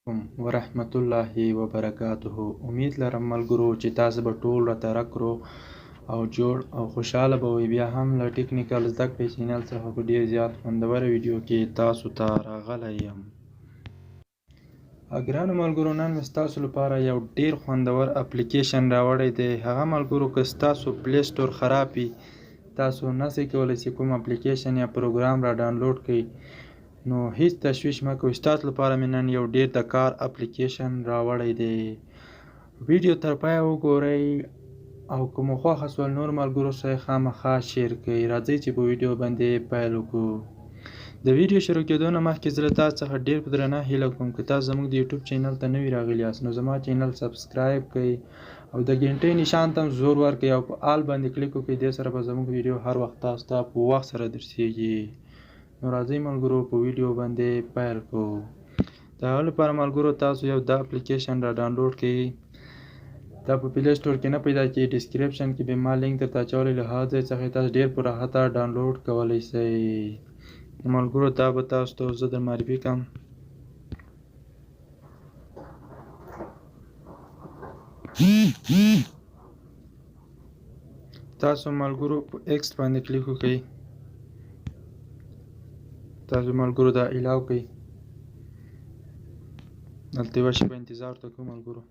ورحمت الله وبرکاته. امید لرم ملګرو چې تاسو به ټول راته رکرو او جوړ او خوشاله به وئ. بیا هم له ټیکنیکل زده کړې چینل څخه په ډیر زیات خوندوره ویډیو کې تاسو ته راغلی یم. ګرانو ملګرو، نن مې ستاسو لپاره یو ډیر خوندور اپلیکیشن راوړی دی. هغه ملګرو که ستاسو پلی سټور خراب وي، تاسو نشئ کولی چې کوم اپلیکیشن یا پروګرام را ډاونلوډ کړئ، نو هیڅ تشویش مه کوئ، ستاسو لپاره مې نن یو ډیر د کار اپلیکیشن راوړی دی. ویډیو تر پایه وګورئ او که مو خوښه سول نور ملګرو سره خامخا share کړئ. راځئ چې په ویډیو باندې پیل وکړو. د ویډیو شروع کېدو نه مخکې زه له تاسو څخه ډیر په درنه هیله کوم، که تاسو زموږ د یوټیوب چینل ته نوي راغلي یاست نو زما چینل subscribe کړئ او د ګنټې نشان ته هم زور ورکړئ او په all باندې کلیک وکړئ. دې سره به زموږ ویډیو هر وخت تاسو ته په وخت سره درسیږي. نو راځئ ملګرو په ویډیو باندې پیل کوو. د هغه لپاره ملګرو تاسو یو دا اپلیکیشن را ډاونلوډ کړئ. دا په پلی سټور کې نه پیدا کیږي، description کې به ما لینک درته اچولی، له هغه ځای څخه تاسو ډیر په راحته ډاونلوډ کولی شئ. ملګرو دا به تاسو ته زه در معرفي کړم. تاسو ملګرو په ایکس باندې کلیک وکړئ، تاسو ملګرو دا علاو کړئ، دلته یوه شېبه انتظار ته کوم ملګرو.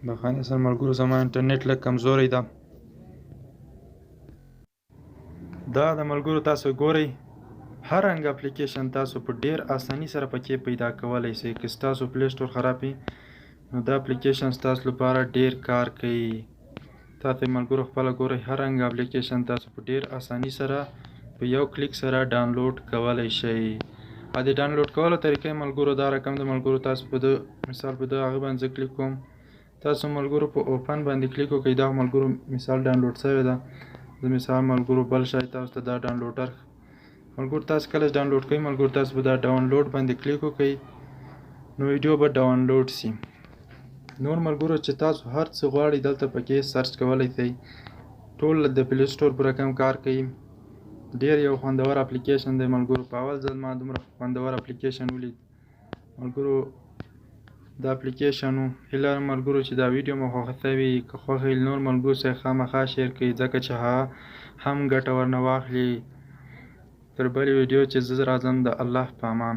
بخښنه سره ملګرو، زما انټرنیټ لږ کمزوری ده. دا د ملګرو تاسو ګورئ، هر رنګ اپلیکیشن تاسو په ډیر اساني سره پکې پیدا کولی شئ. که ستاسو پلی سټور خراب وي نو دا اپلیکیشن ستاسو لپاره ډیر کار کوي. تاسو ملګرو خپله ګورئ، هر رنګ اپلیکیشن تاسو په ډیر اساني سره په یو کلیک سره ډاونلوډ کولی شئ. او د ډاونلوډ کولو طریقې ملګرو دا رقم د ملګرو تاسو په د مثال په د هغه باندې زه کلیک کوم، تاسو ملګرو په open باندې کلیک وکړئ. دا ملګرو مثال ډاونلوډ شوی ده. زه مثال ملګرو بل شی تاسو ته دا ډاونلوډر ملګرو تاسو کله ډاونلوډ کوئ ملګرو تاسو به دا ډاونلوډ باندې کلیک وکړئ نو ویډیو به ډاونلوډ سي. نور ملګرو چې تاسو هر څه غواړئ دلته پکې search کولی شئ. ټول د پلی سټور په رقم کار کوي. ډیر یو خوندور اپلیکیشن دی ملګرو. په اول ځل ما دومره خوندور اپلیکیشن ولید ملګرو. دا اپلیکیشن و. هیله لرم ملګرو چې دا ویډیو مو خوښه شوې وي. که خوښه وي نور ملګرو سره خامخا share کړئ، ځکه چې هغه هم ګټه ورنه واخلي. تر بلې ویډیو چې زه راځم، د الله په امان.